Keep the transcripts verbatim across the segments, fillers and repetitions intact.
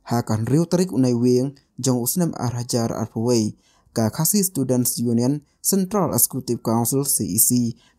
Ha ka hynriew tarik u Naiwieng jong u snem ar hajar arphew wei, ka Khasi Students Union Central Executive Council, C E C,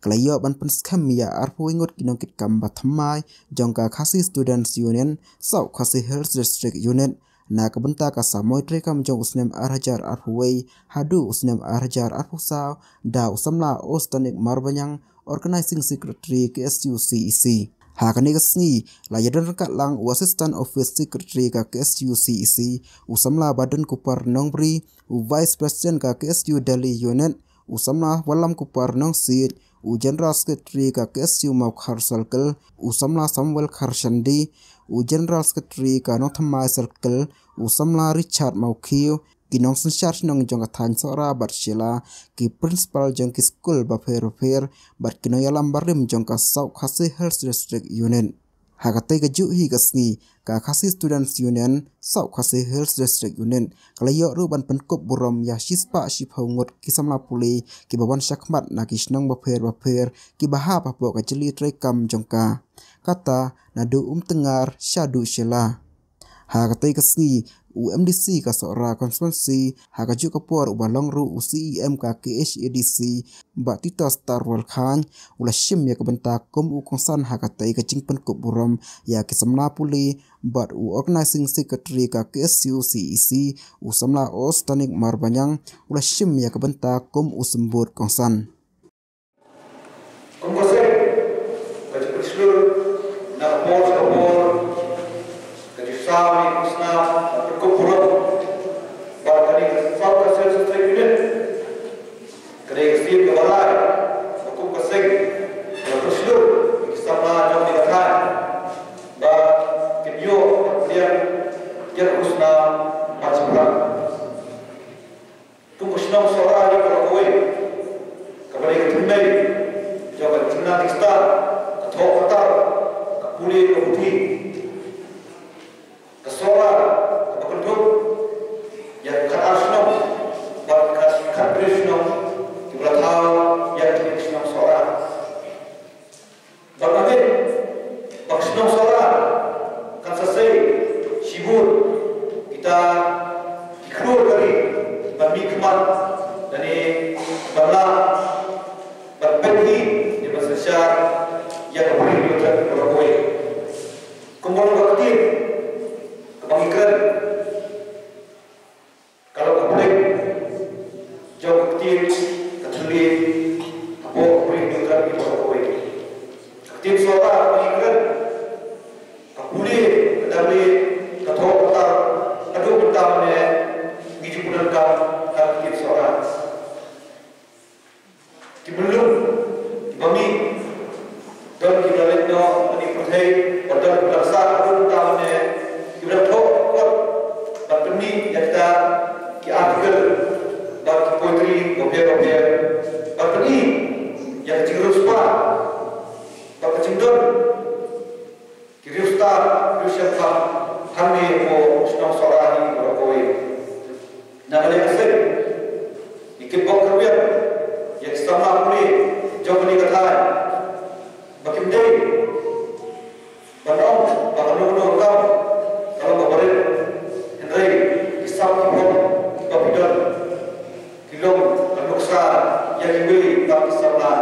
ka la ïoh ban pynskhem ïa arphew wei ngut ki nongkitkam ba thymmai jong ka Khasi Students Union, South Khasi Hills District Unit, na ka bynta ka samoi treikam jong u snem ar hajar arphew wei haduh u snem ar hajar arphew saw, da u samla Ostanik Marbaniang, Organizing Secretary K S U C E C. Ha kane ka sngi, la ïadon ryngkat lang u Assistant Office Secretary ka K S U C E C, u samla Badon Kupar Nongbri, u Vice President ka K S U Delhi Unit, u samla Wallam Kupar Nongsiej, u General Secretary ka K S U Mawkhar Circle, u samla Samuel Kharshandi, u General Secretary ka Nongthymmai Circle, u samla Richard Mawkhiu, ki nongsynshar shnong jong ka thaiñ Sohra bad Shella, ki principal jong ki skul bapher bapher, bad ki nongïalam barim jong ka South Khasi Hills District Unit. Ha katei ka juh hi ka sngi, ka Khasi Students Union, South Khasi Hills District Unit, ka la ïoh ruh ban pynkup burom ïa shispah shiphew ngut ki samla pule, kiba wan shakhmat na ki shnong bapher bapher, kiba hap hapoh ka jylli treikam jong ka. Kata, naduh Umtyngar shaduh Shella. Ha katei ka sngi, u M D C ka Sohra Constituency, ha kajuh ka por uba long ruh u C E M ka K H A D C, Bah Titos Tarwal Chyne, u la shim ïa ka bynta kum u kongsan ha katei ka jingpynkup burom ïa ki samla pule, bad u Organizing Secretary ka K S U C E C, u samla Ostanik Marbaniang, u la shim ïa ka bynta kum u symbud kongsan. Kum ka seng, ka jingpynshlur na ka por sha ka por, ka jingsaw ïa ki khusnam, ka pynkup burom bad kane ka South Khasi Hills District Unit. Kane ka sien kaba lai ba kum ka seng, ka pynshlur ïa ki samla jong kane ka thaiñ ba kin ïoh ban pdiang ïa ka khusnam ban shaphrang. Kum ka shnong Sohra hi baroh kawei, kaba dei ka thymmei jong ka jingnang jingstad, ka thoh ka tar, ka pule ka puthi. Ka Sohra kaba kynthup ïa ka khatar shnong bad ka khatbriew shnong kiba la thaw ïa ka shnong Sohra. Bad nga ngeit ba ka shnong Sohra kan sa sei shibun kita ki khlur ka ri ban mihkhmat lane ban lah ban peit hi ne ban synshar ïa ka briew ïa ka jaitbynriew baroh kawei. Kumba long ka ktien kaba ngi kren, ka long ka bneng jong ka ktien ka thylliej hapoh ka briew ka jaitbynriew baroh kawei. Ka ktien Sohra kaba ngi kren, ka pule, ka dang leh, ka thoh ka tar, haduh mynta mynne ngi ju pyndonkam ha ka ktien Sohra. Ki myllung kiba mih, don kiba la leit noh na ki pyrthei, bad don kiba la sah haduh mynta mynne, kiba la thoh kot bad pynmih ïa kita ki article bad ki poetry bapher bapher, bad pyni ïa ka jingriewspah bad ka jingdon ki riewstad, riewshemphang hangne hapoh shnong Sohra hi baroh kawei. Na kane ka seng, ngi kitbok kyrwiang ïa ki samla pule jong kane ka thaiñ ba kim dei ban ong ba kano kano ka kam ka long kaba rit, hynrei ki sam ki bok kiba phi don ki long ka nuksa ïa kiwei pat ki samla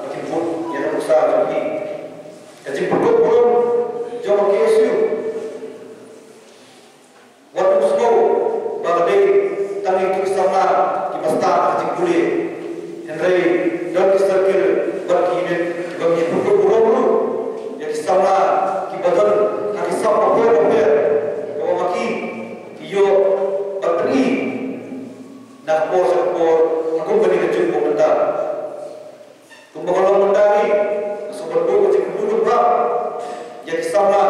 ba kin bud ïa ka nuksa jong phi. Ka jingpynkup burom jong ka K S U. Wat nym sngew ba ka dei tang ïa ki samla kiba stad ha ka jingpule. Hynrei don ki circle bad ki unit kiba ngi pynkup burom ruh ïa ki samla kiba don ha ki sap bapher bapher, kaba ma ki ki ïoh ban pyni na ka por sha ka por ha kum kane ka juk ba mynta. Kumba ka long mynta hi, nga sngewbha ban buh ka jingkyrkhu kyrpad ïa ki samla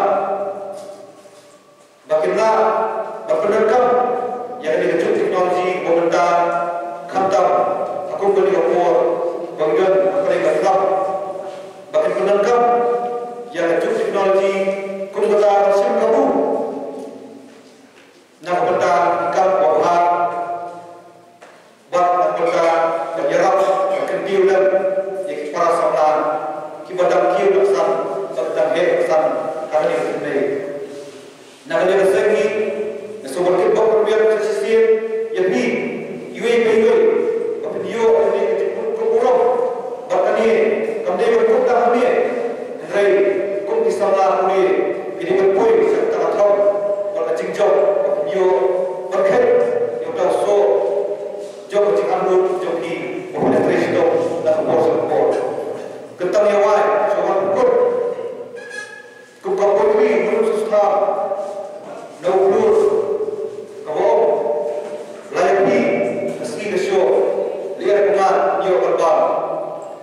ba kin lah ban pyndonkam ïa kane ka juk technology ba mynta, khamtam ha kum kane ka por ba ngi don ha kane ka slap, ba kin pyndonkam ïa ka juk technology kum kata ban shim kabu na ka bynta ki kam kiba bha. Bad na ka bynta ban ïarap ban kyntiew lem ïa ki para samla kiba dang kiew dang san bad dang heh dang san ha kane ka thymmei. Na kane ka seng hi, Pep sa shisien ïa phi, iwei pa iwei, ba phin ïoh ïa kane ka jingpynkup burom. Bad kane kam dei ban kut tang hangne, hynrei kum ki samla pule, phi dei ban poi sha kata ka thong bad ka jingjop, ba phin ïoh ban khet ïa uta u soh jong ka jingangnud jong phi, ba phin ïatrei shitom na ka por sha ka por. Kyntang ïa wai, sha wan kut. Kum ka poetry, Manu Sustha, na u Blur, kaba ong, la ïa phi, ka sngi ka shoh, lyer ka ngat, ïoh ka bam,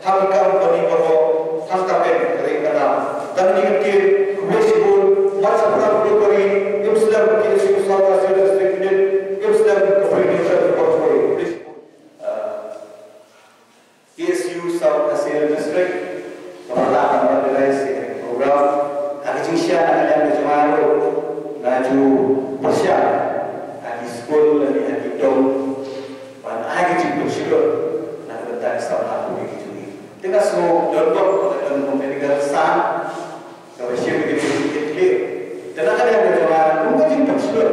ha ki kam bani baroh, hangta pen ka ring ka nam. Tang kine ki ktien, khublei shibun, mat shaphrang Blur Pari, im slem K S U South Khasi Hills District Unit, im slem ka Bri Nation Convoy, khublei shibun. K S U South Khasi Hills District, kaba la ban organize ïa kane ka program. Ha ka jingshisha na ka liang ka jong nga ruh nga ju pyrshang ha ki skul lane ha ki dong ban ai ka jingpynshlur na ka bynta ki samla pule ki jong ngi. Te nga sngew donkam, donkam kane ka rynsan kaba shim ïa ka jingkitkhlieh. Te na ka liang ka jong nga kum ka jingpynshlur,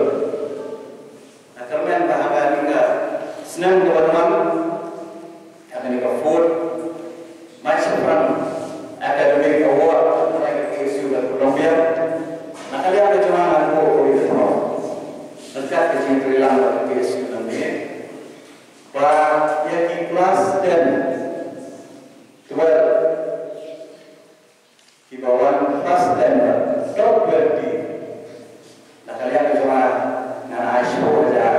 nga kyrmen ba ha kane ka snem kaba la wan, ha kane ka fourth Mait Shaphrang Academic Award, ka K S U ka Columbia. Na ka liang ka jong nga nga buh kawei ka thong ryngkat ka jingïatreilang bad ka K S U nangne, ba ïa ki class ten, twelve, kiba wan first ten bad top twenty, na ka liang ka jong nga ngan ai shiphew hajar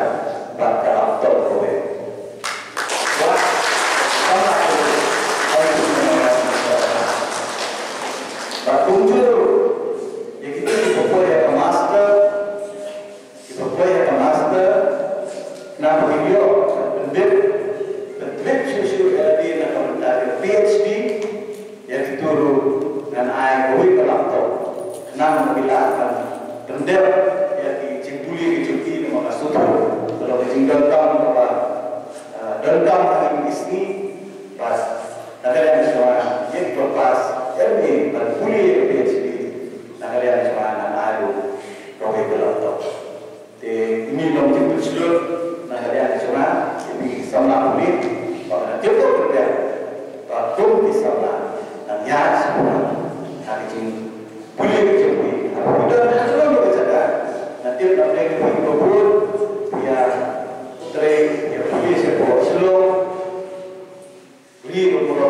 bad ka laptop kawei. Wah, tang ba kumjuh ruh ïa kito kiba poi ha ka master, kiba poi ha ka master, khnang ba kin ïoh ban pyndep, ban pyndep shuh shuh ïa lade na ka bynta ka PhD, ïa kito ruh ngan ai kawei ka laptop, khnang ba kin lah ban pyndep ïa ki jingpule ki jong ki namar ka sngewthuh ka long ka jingdonkam kaba, ah, donkam ha kine ki sngi. Bad na ka liang ka jong nga, ïa kiba pass M A bad pule ïa ka PhD, na ka liang ka jong nga ngan ai ruh kawei ka laptop. Te ine i long jingpynshlur na ka liang ka jong nga ïa phi ki samla pule, ba ngan tip kyrpang ba kum ki samla ngan ïaid sha pdeng ha ka jingpule ka jong phi. Haba phi don ha kano kano ka jaka, ngan tip na pdeng phi kiba bun, phi ïatrei, ïa pule sha Shillong. Pule ka